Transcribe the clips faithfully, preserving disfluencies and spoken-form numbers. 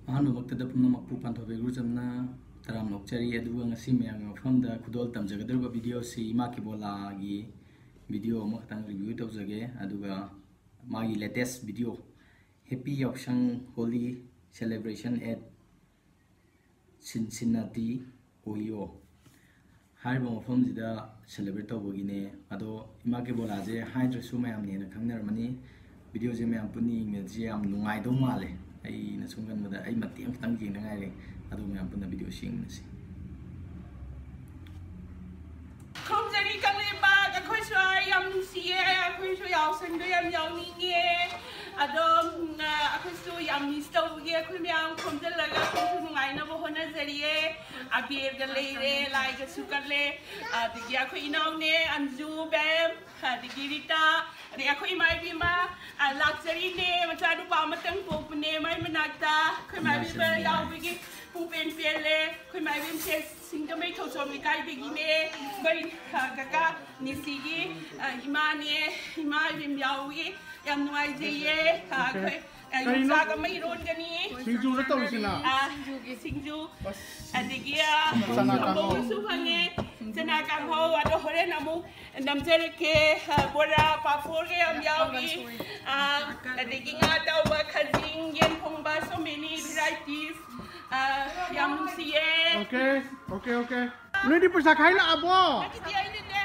ꯑꯍꯥꯟꯕꯃꯛꯇꯗ ꯄꯨꯝꯅꯃꯛꯄꯨ ꯄꯥꯟꯊꯣꯏꯕꯤ ꯏꯒꯨꯔꯨꯖꯝꯅ ꯇꯔꯥꯝꯅ ꯑꯣꯛꯆꯔꯤ꯫ ꯑꯗꯨꯒ ꯉꯁꯤ ꯃꯌꯥꯝꯒꯤ ꯃꯐꯝꯗ ꯈꯨꯗꯣꯜ ꯇꯝꯖꯒꯗꯧꯔꯤꯕ ꯚꯤꯗꯤꯑꯣꯁꯤ ꯏꯃꯥ ꯀꯦꯕꯣꯂꯥꯒꯤ ꯚꯤꯗꯤꯑꯣ ꯑꯃꯈꯛꯇꯪ ꯔꯤꯚ꯭ꯌꯨ ꯇꯧꯖꯒꯦ꯫ ꯑꯗꯨꯒ ꯃꯥꯒꯤ latest video, Happy Yaosang Holi Celebration at Cincinnati, Ohio ꯍꯥꯏꯔꯤꯕ ꯃꯐꯝꯁꯤꯗ ꯁꯦꯂꯦꯕ꯭ꯔꯦꯠ ꯇꯧꯕꯒꯤꯅꯦ꯫ ꯑꯗꯣ ꯏꯃꯥ ꯀꯦꯕꯣꯂꯥꯁꯦ ꯍꯥꯏꯗ꯭ꯔꯁꯨ ꯃꯌꯥꯝꯅ ꯍꯦꯟꯅ ꯈꯪꯅꯔꯝꯃꯅꯤ꯫ ꯚꯤꯗꯤꯑꯣꯁꯦ ꯃꯌꯥꯝ ꯄꯨꯟꯅ ꯌꯦꯡꯃꯤꯟꯅꯁꯤ, ꯌꯥꯝ ꯅꯨꯡꯉꯥꯏꯗꯧ ꯃꯥꯜꯂꯦ꯫ ꯑꯩꯅ ꯁꯨꯝ ꯈꯟꯕꯗ ꯑꯩ ꯃꯇꯦꯛ ꯑꯃꯈꯛꯇꯪ ꯌꯦꯡꯗ ꯉꯥꯏꯔꯦ꯫ ꯑꯗꯣ ꯃꯌꯥꯝ ꯄꯨꯟꯅ ꯚꯤꯗꯤꯑꯣꯁꯤ ꯌꯦꯡꯃꯤꯟꯅꯁꯤ꯫ ꯈꯨꯔꯨꯝꯖꯔꯤ ꯀꯪꯂꯩꯄꯥꯛ, ꯑꯩꯈꯣꯏꯁꯨ ꯌꯥꯝ ꯅꯨꯡꯁꯤꯌꯦ, ꯑꯩꯈꯣꯏꯁꯨ ꯌꯥꯎꯁꯪꯗꯣ ꯌꯥꯝ ꯌꯥꯎꯅꯤꯡꯉꯦ꯫ ꯑꯗꯣ ꯎꯝ, ꯑꯩꯈꯣꯏꯁꯨ ꯌꯥꯝ ꯃꯤꯁ ꯇꯧꯕꯒꯤ ꯑꯩꯈꯣꯏ ꯃꯌꯥꯝ ꯈꯣꯝꯖꯤꯜꯂꯒ ꯑꯩꯈꯣꯏꯁꯨ ꯅꯨꯡꯉꯥꯏꯅꯕ ꯍꯣꯠꯅꯖꯔꯤꯌꯦ꯫ ꯑꯕꯦꯔꯒ ꯂꯩꯔꯦ, ꯂꯥꯏꯒꯁꯨ ꯀꯠꯂꯦ꯫ ꯑꯗꯒꯤ ꯑꯩꯈꯣꯏ ꯏꯅꯥꯎꯅꯦ ꯑꯟꯖꯨ, ꯕꯦꯝ, ꯑꯗꯒꯤ ꯔꯤꯇꯥ, ꯑꯗꯒꯤ ꯑꯩꯈꯣꯏ ꯏꯃꯥ ꯏꯕꯦꯝꯃ, ꯑ, ꯂꯥꯛꯆꯔꯤꯅꯦ, ꯃꯆꯥꯅꯨꯄꯥ ꯑꯃꯇꯪ ꯄꯣꯛꯄꯅꯦ ꯃꯥꯏ ꯃꯅꯥꯛꯇ꯫ ꯑꯩꯈꯣꯏ ꯏꯃꯥ ꯏꯕꯦꯝꯃ ꯌꯥꯎꯕꯒꯤ ꯄꯨꯡ ꯄꯦꯟ ꯄꯦꯜꯂꯦ꯫ ꯑꯩꯈꯣꯏ ꯏꯃꯥ ꯏꯕꯦꯝꯁꯦ ꯁꯤꯡꯖꯃꯩ ꯊꯣꯡꯖꯣꯝ ꯂꯩꯀꯥꯏꯗꯒꯤꯅꯦ꯫ ꯑꯩꯈꯣꯏ, ꯑ, ꯀꯀꯥ ꯅꯤꯁꯤꯒꯤ, ꯑ, ꯏꯃꯥꯅꯦ, ꯏꯃꯥ ꯏꯕꯦꯝ ꯌꯥꯎꯏ꯫ ꯌꯥꯝ ꯅꯨꯡꯉꯥꯏꯖꯩꯌꯦ꯫ ꯑ, ꯑꯩꯈꯣꯏ, ꯑ, ꯀꯩꯅꯣ? ꯌꯣꯡꯆꯥꯛ ꯑꯃ ꯏꯔꯣꯟꯒꯅꯤ꯫ ꯁꯤꯡꯖꯨꯔ ꯇꯧꯔꯤꯁꯤꯅ? ꯑ, ꯁꯤꯡꯖꯨ꯫ ꯑꯁ꯫ ꯑꯗꯒꯤ, ꯑ, ꯆꯅꯥ ꯀꯥꯡꯍꯧ꯫ ꯀꯥꯡꯍꯧꯁꯨ ꯐꯪꯉꯦ꯫ ꯆꯅꯥ ꯀꯥꯡꯍꯧ꯫ ꯑꯗꯣ ꯍꯣꯔꯦꯟ ꯑꯃꯨꯛ ꯅꯝꯖꯔꯛꯀꯦ꯫ ꯑ, ꯕꯣꯔꯥ, ꯄꯥꯐꯣꯔꯒ ꯌꯥꯝ ꯌꯥꯎꯏ꯫ ꯑ, ꯑꯗꯒꯤ ꯉꯥ ꯇꯥꯎꯕ, ꯈꯖꯤꯡ, ꯌꯦꯟ ꯊꯣꯡꯕ, so many varieties꯫ ꯑ, ꯌꯥꯝ ꯅꯨꯡꯁꯤꯌꯦ꯫ Okay, okay, okay. ꯅꯣꯏꯗꯤ ꯄꯩꯁꯥ ꯈꯥꯏ ꯂꯥꯛꯑꯕꯣ? ꯅꯠꯇꯦ, ꯑꯩꯅꯅꯦ꯫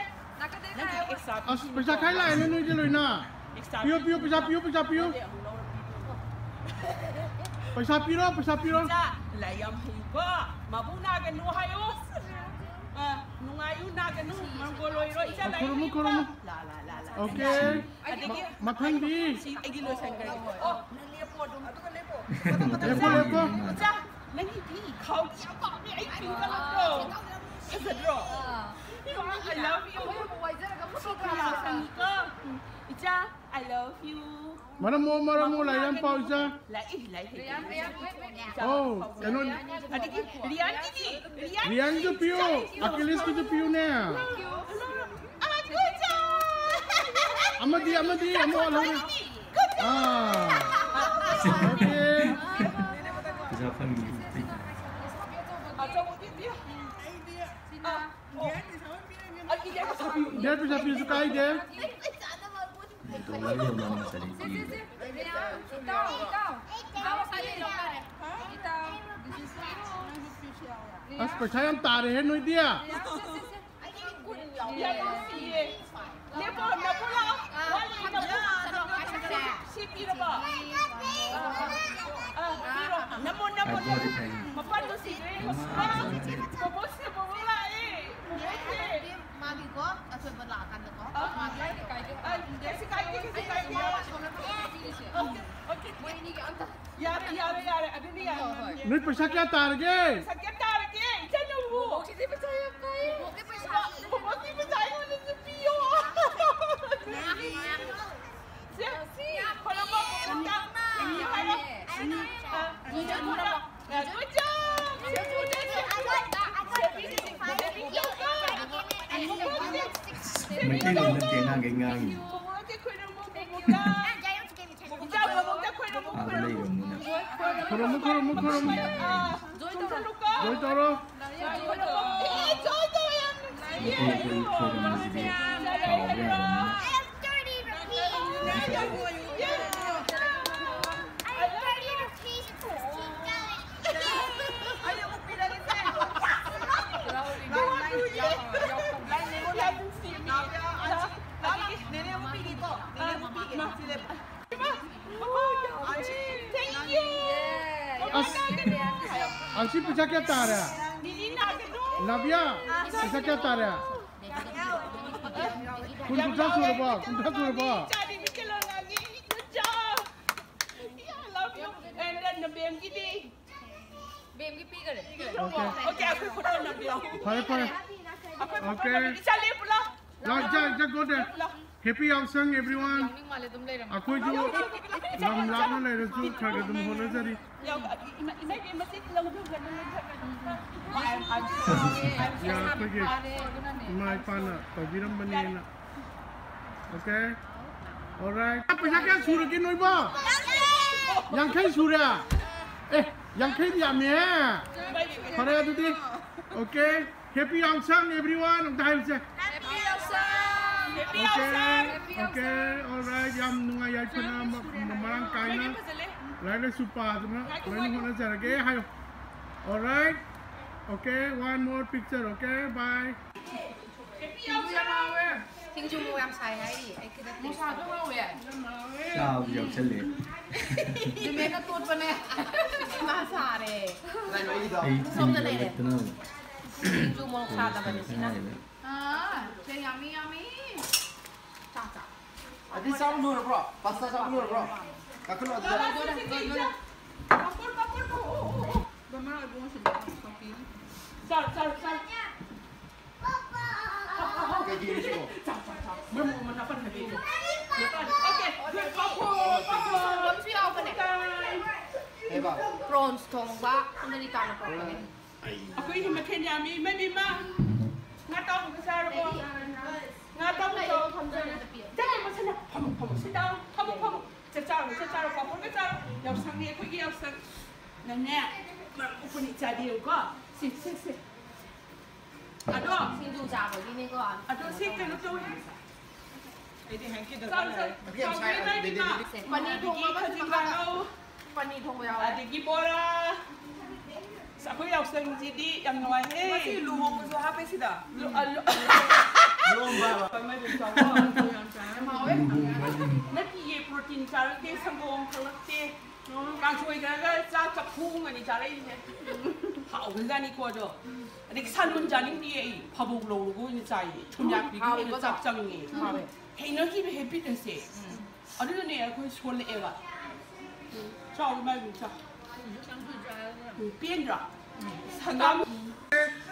ꯅꯪꯒꯤ ꯑꯦꯛꯁꯇ꯭ꯔꯥ ꯑꯁ, ꯄꯩꯁꯥ ꯈꯥꯏ ꯂꯥꯛꯑꯦꯅꯦ ꯅꯣꯏꯗꯤ ꯂꯣꯏꯅ꯫ ꯑꯦꯛꯁꯇ꯭ꯔꯥ ꯄꯤꯌꯣ, ꯄꯤꯌꯣ, ꯄꯩꯁꯥ ꯄꯤꯌꯣ, ꯄꯩꯁꯥ ꯄꯤꯌꯣ꯫ ꯅꯠꯇꯦ, ꯑꯃꯨꯛ ꯂꯧꯔ ꯄꯤꯌꯣ꯫ ꯄꯩꯁꯥ ꯄꯤꯔꯣ, ꯄꯩꯁꯥ ꯄꯤꯔꯣ꯫ ꯏꯆꯥ, ꯂꯥꯏ ꯌꯥꯝ ꯍꯩꯀꯣ꯫ ꯃꯕꯨ ꯅꯥꯒꯅꯨ ꯍꯥꯏꯌꯣ꯫ ꯑ, ꯅꯨꯡꯉꯥꯏꯌꯨ ꯅꯥꯒꯅꯨ, ꯃꯪꯒꯣꯜ ꯑꯣꯏꯔꯣ꯫ ꯏꯆꯥ, ꯂꯥꯏ ꯈꯨꯔꯨꯝꯃꯨ, ꯌꯦꯛꯄ꯫ ꯈꯨꯔꯨꯝꯃꯨ꯫ ꯂꯥ, ꯂꯥ, ꯂꯥ, ꯂꯥ꯫ ꯑꯣꯀꯦ꯫ ꯑꯗꯒꯤ ꯃ-, ꯃꯊꯪꯗꯤ꯫ ꯁꯤ ꯑꯩꯗꯤ ꯂꯣꯏꯁꯟꯈ꯭ꯔꯒꯦ꯫ ꯑꯣ, ꯅꯪ ꯂꯦꯞꯄꯣ ꯑꯗꯨꯝ꯫ ꯑꯗꯨꯒ ꯂꯦꯞꯄꯣ꯫ ꯂꯦꯞꯄꯣ, ꯂꯦꯞꯄꯣ꯫ ꯏꯆꯥ, ꯅꯪꯒꯤ ꯐꯤ ꯈꯥꯎꯗꯤ ꯌꯥꯝ ꯄꯥꯝꯃꯦ꯫ ꯑꯩ ꯄꯤꯡ ꯀꯂꯔꯗꯣ꯫ ꯐꯖꯗ꯭ꯔꯣ? ꯏꯃꯥ, I love you꯫ ꯑꯩꯈꯣꯏ ꯌꯥꯎꯁꯪꯅꯤꯀꯣ꯫ ꯏꯆꯥ, I love you꯫ ꯃꯔꯝ ꯃꯣꯛꯑꯣ, ꯃꯔꯝ ꯃꯣꯛꯑꯣ, ꯂꯥꯏꯔꯤꯛ ꯌꯥꯝ ꯄꯥꯎ, ꯏꯆꯥ꯫ ꯂꯥꯏ, ꯏ, ꯂꯥꯏ ꯍꯩ꯫ ꯑꯣ, ꯀꯩꯅꯣ꯫ ꯑꯗꯒꯤ ꯔꯤꯌꯥꯟꯒꯤꯗꯤ, ꯔꯤꯌꯥꯟꯒꯤ꯫ ꯔꯤꯌꯥꯟꯁꯨ ꯄꯤꯌꯨ, ꯑꯀꯤꯂꯦꯁꯀꯤꯁꯨ ꯄꯤꯌꯨꯅꯦ꯫ ꯑꯃꯗꯤ, ꯑꯃꯗꯤ, ꯑꯃ ꯋꯥꯠꯍꯧꯔꯦ꯫ ꯑꯥ, ꯑꯣꯀꯦ꯫ ꯀꯥꯏꯗꯦ꯫ ꯗꯣꯂꯔ ꯌꯧꯅ ꯃꯆꯜ ꯄꯤꯔꯤꯕ꯫ ꯏꯇꯥꯎ, ꯏꯇꯥꯎ, ꯏꯇꯥꯎ, ꯁꯥꯏꯗ ꯂꯧꯅꯔꯦ꯫ ꯏꯇꯥꯎ, this is ꯑꯁ, ꯄꯩꯁꯥ ꯌꯥꯝ ꯇꯥꯔꯦꯍꯦ ꯅꯣꯏꯗꯤ꯫ ꯌꯥꯝ ꯅꯨꯡꯁꯤꯌꯦ꯫ ꯅꯦꯄꯣ, ꯅꯄꯣ ꯂꯥꯛꯑꯣ꯫ ꯋꯥꯠꯂꯤ, ꯅꯄꯣ꯫ ꯁꯤ ꯄꯤꯔꯕꯣ? ꯑꯥ, ꯄꯤꯔꯣ꯫ ꯅꯃꯣ, ꯅꯃꯣ, ꯅꯃꯣ꯫ ꯃꯄꯥꯟꯗꯣ ꯁꯤꯈ꯭ꯔꯦ꯫ ꯕꯣꯕꯣ ꯁꯤ, ꯕꯣꯕꯣ ꯂꯥꯛꯑꯦ꯫ ꯕꯣꯕꯣ ꯁꯤ꯫ ꯃꯥꯒꯤꯀꯣ ꯑꯊꯣꯏꯕ ꯂꯥꯛꯑꯀꯥꯟꯗꯀꯣ ꯑꯥ, ꯀꯩꯁꯨ ꯀꯥꯏꯗꯦ, ꯀꯩꯁꯨ ꯀꯥꯏꯗꯦ꯫ Okay, okay. ꯃꯣꯏ ꯑꯅꯤꯒꯤ ꯑꯝꯇ ꯌꯥꯔꯦ, ꯌꯥꯔꯦ, ꯌꯥꯔꯦ꯫ ꯑꯗꯨꯗꯤ ꯌꯥꯔꯦ, ꯌꯥꯔꯦ꯫ ꯅꯣꯏ ꯄꯩꯁꯥ ꯀꯌꯥ ꯇꯥꯔꯒꯦ? ꯄꯩꯁꯥ ꯀꯌꯥ ꯇꯥꯔꯒꯦ? ꯏꯆꯟ ꯅꯪꯕꯨ꯫ ꯁꯤꯗꯤ ꯄꯩꯁꯥ ꯌꯥꯝ ꯄꯥꯏ꯫ ꯕꯣꯛꯀꯤ ꯄꯩꯁꯥ꯫ ꯕꯣꯕꯣꯒꯤ ꯄꯩꯁꯥ ꯑꯩꯉꯣꯟꯗꯁꯨ ꯄꯤꯌꯣ꯫ ꯁꯦ, ꯁꯤ, ꯈꯣꯏꯔꯝꯕ ꯕꯣꯕꯣꯛꯇ꯫ ꯍꯥꯏꯔꯣ꯫ ꯑ, ꯁꯦ, ꯈꯣꯏꯔꯝꯕ꯫ Good job. ꯃꯩꯇꯩꯂꯣꯟ ꯅꯠꯇꯦ ꯑꯉꯥꯡꯈꯩ ꯉꯥꯡꯉꯤ꯫ ꯕꯣꯕꯣꯛꯇ ꯈꯣꯏꯔꯝꯕ ꯕꯣꯕꯣꯛꯇ꯫ ꯕꯣꯕꯣꯛꯇ, ꯕꯣꯕꯣꯛꯇ ꯈꯣꯏꯔꯝꯕ ꯑꯥꯗ ꯈꯣꯏꯔꯝꯕ꯫ ꯂꯩꯕ ꯃꯤꯅ꯫ ꯈꯨꯔꯨꯝꯃꯨ, ꯈꯨꯔꯨꯝꯃꯨ, ꯈꯨꯔꯨꯝꯃꯨ꯫ ꯑ, ꯆꯣꯡꯁꯜꯂꯨꯀꯣ꯫ ꯖꯣꯏ ꯇꯧꯔꯣ꯫ ꯑꯦ, ꯖꯣꯏ ꯇꯧꯔꯣ, ꯌꯥꯝ ꯅꯨꯡꯁꯤꯌꯦ꯫ ꯃꯩꯇꯩꯒꯤ ꯈꯨꯔꯨꯝꯕꯁꯤꯗꯤ ꯀꯥꯎꯕ ꯌꯥꯕ ꯅꯠꯇꯦ꯫ I have thirty rupees. I have thirty rupees and sixteen dollars. Thank you. ꯑꯁ, ꯑꯁꯤ ꯄꯩꯁꯥ ꯀꯌꯥ ꯇꯥꯔꯦ? ꯅꯥꯕꯤꯌꯥ, ꯄꯩꯁꯥ ꯀꯌꯥ ꯇꯥꯔꯦ? ꯀꯨꯟ, ꯀꯨꯟꯊ꯭ꯔꯥ ꯁꯨꯔꯕꯣ? ꯀꯨꯟꯊ꯭ꯔꯥ ꯁꯨꯔꯕꯣ? ꯆꯥꯅꯤ ꯃꯤꯠꯀ ꯂꯣꯟ ꯉꯥꯡꯉꯤ꯫ Good job. I love you. And then the ꯕꯦꯝꯒꯤꯗꯤ? ꯕꯦꯝꯒꯤ ꯄꯤꯈꯔꯦ꯫ Okay, ꯑꯩꯈꯣꯏ photo ꯅꯝꯕꯤꯌꯣ꯫ ꯐꯔꯦ, ꯐꯔꯦ꯫ ꯑꯩꯈꯣꯏ photo Okay. ꯅꯝꯕꯤ-, ꯏꯆꯥ ꯂꯦꯞꯄꯨ ꯂꯥꯎ꯫ Now, just, just go there. Happy Yaosang, everyone. ꯌꯥꯎꯅꯤꯡ ꯃꯥꯜꯂꯦ ꯑꯗꯨꯝ ꯂꯩꯔꯝꯃꯦ꯫ ꯑꯩꯈꯣꯏꯁꯨ ꯂꯝ ꯂꯥꯞꯅ ꯂꯩꯔꯁꯨ ꯈꯔ ꯈꯔ ꯑꯗꯨꯝ ꯍꯣꯠꯅꯖꯔꯤ꯫ ꯌꯥꯎ-, ꯏꯃꯥ, ꯏꯃꯥ ꯏꯕꯦꯝꯃ ꯁꯤ ꯂꯧꯕꯤꯌꯨ, ꯂꯧꯕꯤꯌꯨ, ꯂꯧꯕꯤꯌꯨ꯫ ꯌꯥ, ꯑꯩꯈꯣꯏꯒꯤ ꯏꯃꯥ ꯏꯄꯥꯅ ꯇꯧꯕꯤꯔꯝꯕꯅꯦꯅ꯫ Okay? Alright. ꯄꯩꯁꯥ ꯀꯌꯥ ꯁꯨꯔꯒꯦ ꯅꯣꯏꯕꯣ? ꯌꯥꯡꯈꯩ ꯁꯨꯔꯦ? ꯑꯦ, ꯌꯥꯡꯈꯩꯗꯤ ꯌꯥꯝꯃꯦꯍꯦ꯫ ꯐꯔꯦ ꯑꯗꯨꯗꯤ꯫ Okay. Happy Yaosang, everyone. ꯑꯝꯇ ꯍꯥꯏꯔꯨꯁꯦ꯫ Happy Yaosang! Okay, okay, all right. ꯌꯥꯝ ꯅꯨꯡꯉꯥꯏ, ꯌꯥꯏꯐꯅ ꯃ- ꯃ- ꯃꯔꯥꯡ ꯀꯥꯏꯅ ꯂꯥꯏꯔꯤꯛ ꯂꯥꯏꯁꯨ ꯄꯥꯗꯨꯅ ꯂꯣꯏꯅ ꯍꯣꯠꯅꯖꯔꯒꯦ ꯍꯥꯏꯌꯣ. All right. Okay, one more picture. Okay, bye. ꯁꯤꯡꯖꯨ ꯃꯣꯔꯣꯛ ꯌꯥꯝ ꯁꯥꯏ ꯍꯥꯏꯔꯤ꯫ ꯑꯩ ꯈꯤꯇꯪ taste ꯇꯧꯒꯦ꯫ ꯆꯥꯕꯁꯨ ꯌꯥꯎꯁꯜꯂꯦ꯫ ꯖꯨꯃꯦꯅ ꯇꯣꯠꯄꯅꯦ꯫ ꯏꯃꯥ ꯁꯥꯔꯦ꯫ ꯑꯩ ꯁꯣꯝꯗ ꯂꯩꯔꯦ꯫ ꯁꯤꯡꯖꯨ ꯃꯣꯔꯣꯛ ꯁꯥꯗꯕꯅꯤ ꯁꯤꯅ꯫ ꯑꯥ, ꯁꯦ ꯌꯥꯝꯃꯤ, ꯌꯥꯝꯃꯤ꯫ ꯆꯥ, ꯆꯥ꯫ ꯑꯗꯨꯗꯤ ꯆꯥꯕ ꯂꯣꯏꯔꯕ꯭ꯔꯣ? Pasta ꯆꯥꯕ ꯂꯣꯏꯔꯕ꯭ꯔꯣ? ꯀꯥꯈꯠꯂꯣ ꯑꯗꯨꯗ꯫ ꯂꯣꯏꯔꯦ, ꯂꯣꯏꯔꯦ, ꯂꯣꯏꯔꯦ, ꯂꯣꯏꯔꯦ꯫ ꯄꯥꯐꯣꯔ, ꯄꯥꯐꯣꯔ, ꯑꯣ, ꯑꯣ, ꯑꯣ, ꯑꯣ꯫ ꯕꯃꯥ ꯏꯕꯨꯡꯉꯣ ꯁꯤꯗ ꯄꯥꯐꯣꯔ ꯄꯤꯔꯤ꯫ ꯆꯥꯔꯣ, ꯆꯥꯔꯣ, ꯆꯥꯔꯣ꯫ ꯀꯩꯒꯤꯅꯣ ꯁꯤꯕꯣ? ꯆꯥꯎ, ꯆꯥꯎ, ꯆꯥꯎ꯫ ꯃꯔꯨ ꯑꯃ ꯅꯥꯄꯟ ꯊꯝꯕꯤꯔꯣ꯫ ꯅꯥꯄꯟ꯫ Okay, good. ꯄꯥꯐꯣꯔ, ꯄꯥꯐꯣꯔ꯫ ꯁꯪꯒꯣꯝꯁꯨ ꯌꯥꯎꯕꯅꯦ꯫ ꯀꯩꯕ? Prawns ꯊꯣꯡꯕ, ꯁꯣꯝꯗꯗꯤ ꯇꯥꯅ ꯄꯨꯔꯛꯄꯅꯦ꯫ ꯑꯩꯈꯣꯏꯒꯤ ꯃꯊꯦꯜ ꯌꯥꯝꯃꯤ꯫ ꯏꯃꯩ ꯕꯦꯝꯃ, ꯉꯥ ꯇꯥꯎꯕꯒ ꯆꯥꯔꯕꯣ? ꯉꯥ ꯇꯥꯎꯕ ꯆꯥꯎ꯫ ꯆꯥꯔꯣ, ꯃꯁꯥꯅ꯫ ꯐꯝꯃꯣ, ꯐꯝꯃꯣ, sit down꯫ ꯐꯝꯃꯣ, ꯐꯝꯃꯣ꯫ ꯆꯥꯛ ꯆꯥꯔꯣ, ꯆꯥꯛ ꯆꯥꯔꯣ꯫ ꯄꯥꯐꯣꯔꯒ ꯆꯥꯔꯣ꯫ ꯌꯥꯎꯁꯪꯅꯤ ꯑꯩꯈꯣꯏꯒꯤ ꯌꯥꯎꯁꯪ꯫ ꯅꯪꯅꯦ, ꯃꯔꯝ ꯃꯣꯛꯄꯅꯤ ꯆꯥꯕꯤꯌꯨꯀꯣ꯫ ꯁꯤ, ꯁꯤ, ꯁꯤ꯫ ꯑꯗꯣ, ꯁꯤꯡꯖꯨ ꯆꯥꯕꯒꯤꯅꯦꯀꯣ꯫ ꯑꯗꯣ ꯁꯤ ꯀꯩꯅꯣ ꯇꯧꯋꯦ꯫ ꯑꯩꯗꯤ ꯍꯦꯡꯀꯤꯗ ꯆꯥꯎ, ꯆꯥꯎ, ꯆꯥꯎ, ꯆꯥꯎ, ꯆꯥꯎ, ꯆꯥꯎ꯫ ꯄꯅꯤꯔ ꯊꯣꯡꯕ ꯑꯃ ꯈꯖꯤꯛ ꯊꯝꯃꯒ ꯆꯥꯔꯣ꯫ ꯄꯅꯤꯔ ꯊꯣꯡꯕ ꯌꯥꯎꯔꯦ꯫ ꯑꯗꯒꯤ ꯕꯣꯔꯥ꯫ ꯑꯁ, ꯑꯩꯈꯣꯏ ꯌꯥꯎꯁꯪꯁꯤꯗꯤ ꯌꯥꯝ ꯅꯨꯡꯉꯥꯏꯍꯦ꯫ ꯉꯁꯤ ꯂꯨꯍꯣꯡꯕꯁꯨ ꯍꯥꯞꯄꯦ ꯁꯤꯗ꯫ ꯂꯨ-, ꯑ, ꯂꯨ-, ꯂꯨꯍꯣꯡꯕ ꯍꯥꯏꯕ꯫ ꯃꯥꯏ ꯃꯥꯏ ꯆꯥꯎ꯫ ꯌꯥꯝ ꯍꯥꯎꯋꯦ꯫ ꯅꯠꯇꯤꯌꯦ, protein ꯆꯥꯔꯛꯇꯦ, ꯁꯪꯒꯣꯝ ꯊꯛꯂꯛꯇꯦ꯫ ꯀꯥꯡꯁꯣꯏ ꯈꯔꯒ ꯆꯥꯛ ꯆꯐꯨ ꯑꯃꯅꯤ ꯆꯥꯔꯛꯏꯁꯦ꯫ ꯍꯥꯎꯈ꯭ꯔꯖꯥꯠꯅꯤꯀꯣ ꯑꯗꯣ꯫ ꯑꯗꯒꯤ ꯁꯥꯜꯃꯟ ꯆꯥꯅꯤꯡꯗꯤꯌꯦ ꯑꯩ꯫ ꯐꯕꯧ ꯂꯧꯔꯒ ꯑꯣꯏꯅ ꯆꯥꯏꯌꯦ꯫ ꯊꯨꯝꯌꯥꯛꯄꯤꯒ ꯍꯥꯎꯋꯦꯀꯣ ꯍꯦꯟꯅ ꯆꯥꯛ ꯆꯪꯉꯦ꯫ ꯍꯥꯎꯋꯦ꯫ ꯍꯩꯅꯈꯤꯕ habit ꯑꯁꯦ꯫ ꯎꯝ꯫ ꯑꯗꯨꯅꯅꯦ ꯑꯩꯈꯣꯏ ꯁꯣꯜꯂꯛꯑꯦꯕ꯫ ꯆꯥꯎ ꯏꯃꯥ ꯏꯕꯦꯝ ꯆꯥꯎ꯫ ꯎꯝ, ꯄꯦꯟꯗ꯭ꯔꯣ? ꯁꯪꯒꯥꯝ꯫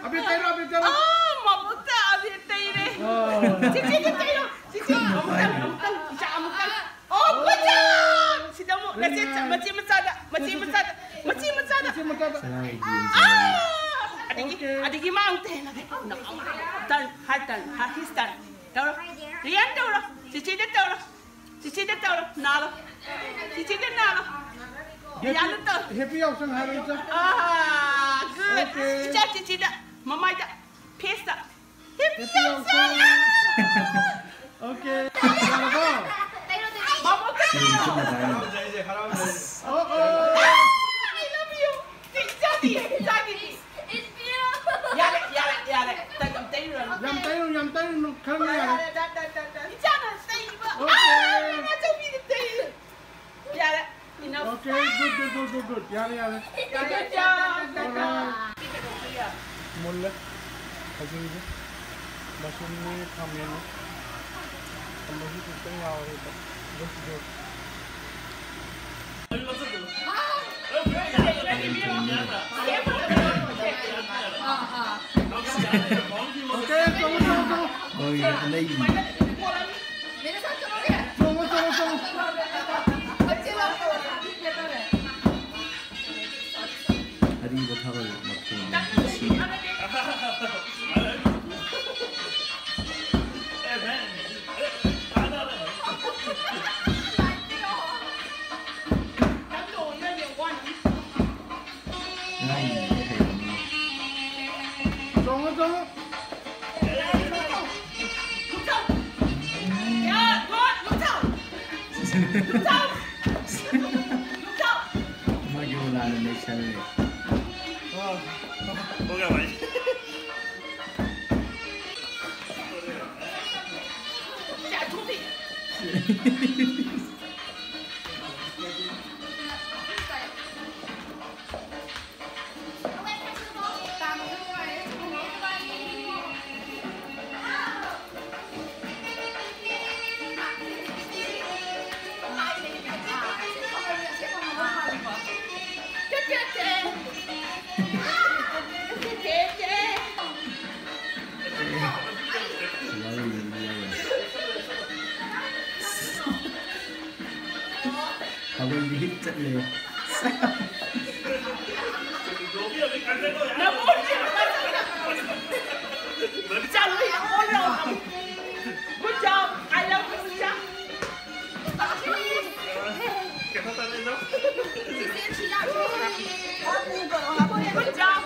ꯑꯕꯦ ꯇꯩꯔꯣ, ꯑꯕꯦ ꯇꯩꯔꯣ꯫ ꯑꯥ, ꯃꯕꯨꯛꯇ ꯑꯕꯦ ꯇꯩꯔꯦ꯫ ꯑꯥ꯫ ꯆꯤꯆꯦꯗ ꯇꯩꯔꯣ꯫ ꯆꯤꯆꯦ, ꯑꯃꯨꯛꯇꯪ, ꯑꯃꯨꯛꯇꯪ, ꯏꯆꯥ, ꯑꯃꯨꯛꯇꯪ꯫ ꯑꯣ, good job! ꯁꯤꯗ ꯑꯃꯨꯛ ꯅꯆꯦ ꯃꯆꯦ ꯃꯆꯥꯗ, ꯃꯆꯦ ꯃꯆꯥꯗ, ꯃꯆꯦ ꯃꯆꯥꯗ꯫ ꯆꯂꯥꯏꯒꯤ꯫ ꯑꯥ! ꯑꯗꯒꯤ, okay꯫ ꯑꯗꯒꯤ ꯃꯥ ꯑꯃꯨꯛ ꯇꯩꯍꯜꯂꯒꯦ꯫ Turn, her turn, her, his turn꯫ ꯇꯧꯔꯣ꯫ ꯔꯤꯌꯥꯟ ꯇꯧꯔꯣ꯫ ꯆꯤꯆꯦꯗ ꯇꯧꯔꯣ꯫ ꯆꯤꯆꯦꯗ ꯇꯧꯔꯣ꯫ ꯅꯥꯜꯂꯣ꯫ ꯆꯤꯆꯦꯗ ꯅꯥꯜꯂꯣ꯫ ꯔꯤꯌꯥꯟꯗ ꯇꯧꯔꯣ꯫ Happy ꯌꯥꯎꯁꯪ ꯍꯥꯏꯔꯣ, ꯏꯆꯥ꯫ ꯑꯥ, good꯫ Okay꯫ ꯏꯆꯥ ꯆꯤꯆꯦꯗ, ꯃꯃꯥꯏꯗ, face ꯇ꯫ Happy ꯌꯥꯎꯁꯪ꯫ Okay. ꯌꯥꯔꯕꯣ? ꯃꯥꯕꯣꯛ ꯁꯤ ꯈꯨꯠꯅ ꯄꯥꯏꯔꯣ꯫ ꯑꯣ, ꯑꯣ꯫ I love you. ꯆꯤꯡꯖꯥꯗꯤ, ꯆꯤꯡꯖꯥꯗꯤ꯫ ꯌꯥꯔꯦ, ꯌꯥꯔꯦ, ꯌꯥꯔꯦ꯫ ꯇ-, ꯌꯥꯝ ꯇꯩꯔꯨꯔꯅꯨ꯫ ꯌꯥꯝ ꯇꯩꯔꯨ, ꯌꯥꯝ ꯇꯩꯔꯨꯅꯨ꯫ ꯈꯪꯉꯦ, ꯌꯥꯔꯦ꯫ ꯌꯥꯔꯦ, ꯇ-, ꯇ-, ꯇ-, ꯇ-, ꯏꯆꯥꯅ ꯇꯩꯕ꯫ Okay. ꯑꯥ, ꯏꯆꯥꯆꯧꯕꯤꯅ ꯇꯩ꯫ ꯌꯥꯔꯦ꯫ Enough. Okay, good, good, good, good, good. ꯌꯥꯔꯦ, ꯌꯥꯔꯦ꯫ Good job. Alright. ꯃꯨꯜꯂꯦ꯫ ꯈꯖꯤꯡꯁꯦ꯫ ꯃꯁꯔꯨꯝꯅꯦ, ꯈꯥꯃꯦꯟꯅꯦ꯫ ꯃꯍꯤ ꯈꯤꯇꯪ ꯌꯥꯎꯔꯦ꯫ Good, good. Okay, ꯆꯣꯡꯉꯣ, ꯆꯣꯡꯉꯣ, ꯆꯣꯡꯉꯣ꯫ ꯍꯣꯏ, ꯂꯩ꯫ ꯆꯣꯡꯉꯣ, ꯆꯣꯡꯉꯣ, ꯆꯣꯡꯉꯣ꯫ ꯑꯔꯤꯕ ꯊꯥꯕꯜ ꯃꯈꯣꯟ ꯅꯨꯡꯁꯤ꯫ ꯉꯥꯏ ꯍꯩꯔꯝꯃꯤ꯫ ꯆꯣꯡꯉꯣ, ꯆꯣꯡꯉꯣ꯫ ꯃꯥꯒꯤ ꯃꯨꯂꯥꯅ ꯅꯩꯁꯜꯂꯦ꯫ ꯊꯥꯕꯜꯗꯤ ꯍꯤꯠ ꯆꯠꯂꯦ꯫ Good job. I love you, Lucia. Good job.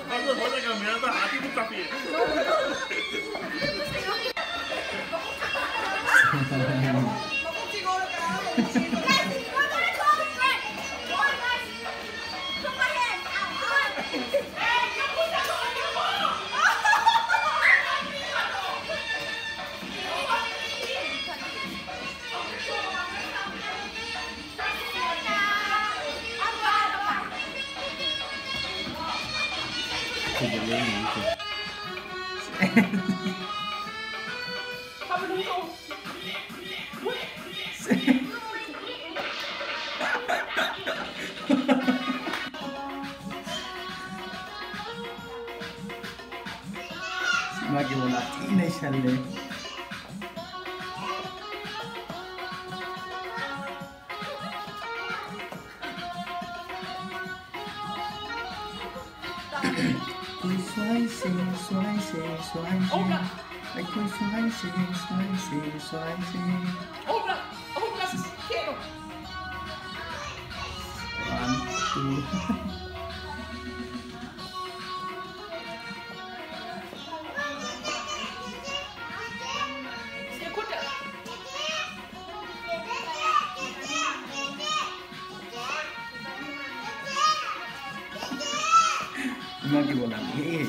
ꯀꯩꯗꯧꯔꯦ ꯍꯧꯖꯤꯛꯁꯦ? ꯃꯥꯒꯤ ꯃꯅꯥ ꯊꯤ ꯅꯩꯁꯜꯂꯦ꯫ ꯑꯩꯈꯣꯏ ꯁ꯭ꯋꯥꯏꯁꯦ, ꯁ꯭ꯋꯥꯏꯁꯦ, ꯁ꯭ꯋꯥꯏꯁꯦ꯫ ꯑꯩꯈꯣꯏ ꯁ꯭ꯋꯥꯏꯁꯦ, ꯁ꯭ꯋꯥꯏꯁꯦ, ꯁ꯭ꯋꯥꯏꯁꯦ꯫ One, two. ꯏꯃꯥꯒꯤ ꯕꯣꯂꯥ ꯍꯦꯛ ꯍꯦꯛ꯫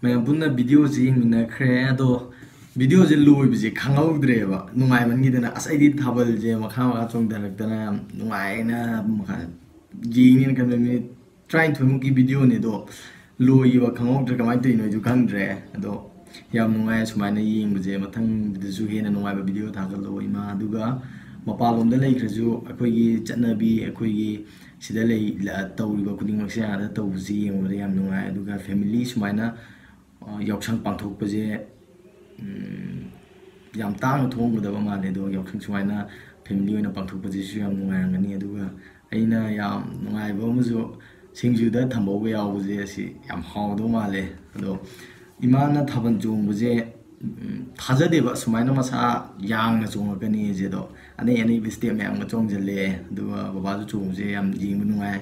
ꯃꯌꯥꯝ ꯄꯨꯟꯅ ꯚꯤꯗꯤꯑꯣꯁꯦ ꯌꯦꯡꯃꯤꯟꯅꯈ꯭ꯔꯦ꯫ ꯑꯗꯣ ꯚꯤꯗꯤꯑꯣꯁꯦ ꯂꯣꯏꯕꯁꯦ ꯈꯪꯍꯧꯗ꯭ꯔꯦꯕ, ꯅꯨꯡꯉꯥꯏꯃꯟꯈꯤꯗꯅ꯫ ꯑꯁ, ꯑꯩꯗꯤ ꯊꯥꯕꯜꯁꯦ ꯃꯈꯥ ꯃꯈꯥ ꯆꯣꯡꯊꯔꯛꯇꯅ ꯌꯥꯝ ꯅꯨꯡꯉꯥꯏꯅ ꯃꯈꯥ ꯌꯦꯡꯉꯦꯅ ꯈꯟꯕ꯫ ꯃꯤꯅꯤꯠ ꯇꯔꯥꯅꯤꯊꯣꯏꯃꯨꯛꯀꯤ ꯚꯤꯗꯤꯑꯣꯅꯦ, ꯑꯗꯣ ꯂꯣꯏꯈꯤꯕ ꯈꯪꯍꯧꯗ꯭ꯔꯦ꯫ ꯀꯃꯥꯏꯅ ꯇꯧꯔꯤꯅꯣ ꯑꯩꯁꯨ ꯈꯪꯗ꯭ꯔꯦ꯫ ꯑꯗꯣ ꯌꯥꯝ ꯅꯨꯡꯉꯥꯏ ꯁꯨꯃꯥꯏꯅ ꯌꯦꯡꯕꯁꯦ꯫ ꯃꯊꯪꯗꯁꯨ ꯍꯦꯟꯅ ꯅꯨꯡꯉꯥꯏꯕ ꯚꯤꯗꯤꯑꯣ ꯊꯥꯒꯠꯂꯛꯑꯣ, ꯏꯃꯥ꯫ ꯑꯗꯨꯒ ꯃꯄꯥꯟꯂꯣꯝꯗ ꯂꯩꯈ꯭ꯔꯁꯨ ꯑꯩꯈꯣꯏꯒꯤ ꯆꯠꯅꯕꯤ, ꯑꯩꯈꯣꯏꯒꯤ ꯁꯤꯗ ꯂꯩ-, ꯇꯧꯔꯤꯕ ꯈꯨꯗꯤꯡꯃꯛꯁꯦ ꯑꯥꯗ ꯇꯧꯕꯁꯤ ꯌꯦꯡꯕꯗ ꯌꯥꯝ ꯅꯨꯡꯉꯥꯏ꯫ ꯑꯗꯨꯒ ꯐꯦꯃꯤꯂꯤ ꯁꯨꯃꯥꯏꯅ, ꯑ, ꯌꯥꯎꯁꯪ ꯄꯥꯡꯊꯣꯛꯄꯁꯦ, ꯎꯝ, ꯌꯥꯝ ꯇꯥꯡꯅ ꯊꯣꯡꯒꯗꯕ ꯃꯥꯜꯂꯦ꯫ ꯑꯗꯣ ꯌꯥꯎꯁꯪ ꯁꯨꯃꯥꯏꯅ family ꯑꯣꯏꯅ ꯄꯥꯡꯊꯣꯛꯄꯁꯤꯁꯨ ꯌꯥꯝ ꯅꯨꯡꯉꯥꯏꯔꯝꯒꯅꯤ꯫ ꯑꯗꯨꯒ ꯑꯩꯅ ꯌꯥꯝ ꯅꯨꯡꯉꯥꯏꯕ ꯑꯃꯁꯨ, ꯁꯤꯡꯖꯨꯗ ꯊꯝꯕꯧꯒ ꯌꯥꯎꯕꯁꯦ ꯑꯁꯤ ꯌꯥꯝ ꯍꯥꯎꯗꯧ ꯃꯥꯜꯂꯦ꯫ ꯑꯗꯣ ꯏꯃꯥꯅ ꯊꯥꯕꯜ ꯆꯣꯡꯕꯁꯦ, ꯎꯝ, ꯊꯥꯖꯗꯦꯕ ꯁꯨꯃꯥꯏꯅ ꯃꯁꯥ ꯌꯥꯡꯅ ꯆꯣꯡꯉꯛꯀꯅꯤ ꯍꯥꯏꯁꯦ꯫ ꯑꯗꯣ ꯑꯅꯩ ꯑꯅꯩꯕ step ꯃꯌꯥꯝꯒ ꯆꯣꯡꯁꯤꯜꯂꯦ꯫ ꯑꯗꯨꯒ ꯕꯕꯥꯁꯨ ꯆꯣꯡꯕꯁꯦ ꯌꯥꯝ ꯌꯦꯡꯕ ꯅꯨꯡꯉꯥꯏ꯫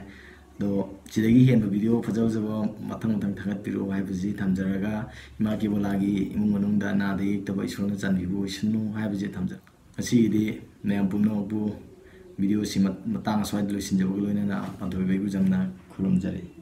ꯑꯗꯣ ꯁꯤꯗꯒꯤ ꯍꯦꯟꯕ video ꯐꯖ ꯐꯖꯕ ꯃꯊꯪ ꯃꯊꯪ ꯊꯥꯒꯠꯄꯤꯔꯛꯑꯣ ꯍꯥꯏꯕꯁꯤ ꯊꯝꯖꯔꯒ, ꯏꯃꯥ ꯀꯦꯕꯣꯂꯥꯒꯤ ꯏꯃꯨꯡ ꯃꯅꯨꯡꯗ ꯅꯥꯗ ꯌꯦꯛꯇꯕ ꯏꯁꯣꯔꯅ ꯆꯥꯟꯕꯤꯕ ꯑꯣꯏꯁꯅꯨ ꯍꯥꯏꯕꯁꯤ ꯊꯝꯖꯔꯦ꯫ ꯉꯁꯤꯒꯤꯗꯤ ꯃꯌꯥꯝ ꯄꯨꯝꯅꯃꯛꯄꯨ video ꯁꯤ ꯃꯠ-, ꯃꯇꯥꯡ ꯑꯁ꯭ꯋꯥꯏꯗ ꯂꯣꯏꯁꯤꯟꯖꯕꯒ ꯂꯣꯏꯅꯅ ꯄꯥꯟꯊꯣꯏꯕ ꯏꯕꯨꯖꯝꯅ ꯈꯨꯔꯨꯝꯖꯔꯤ꯫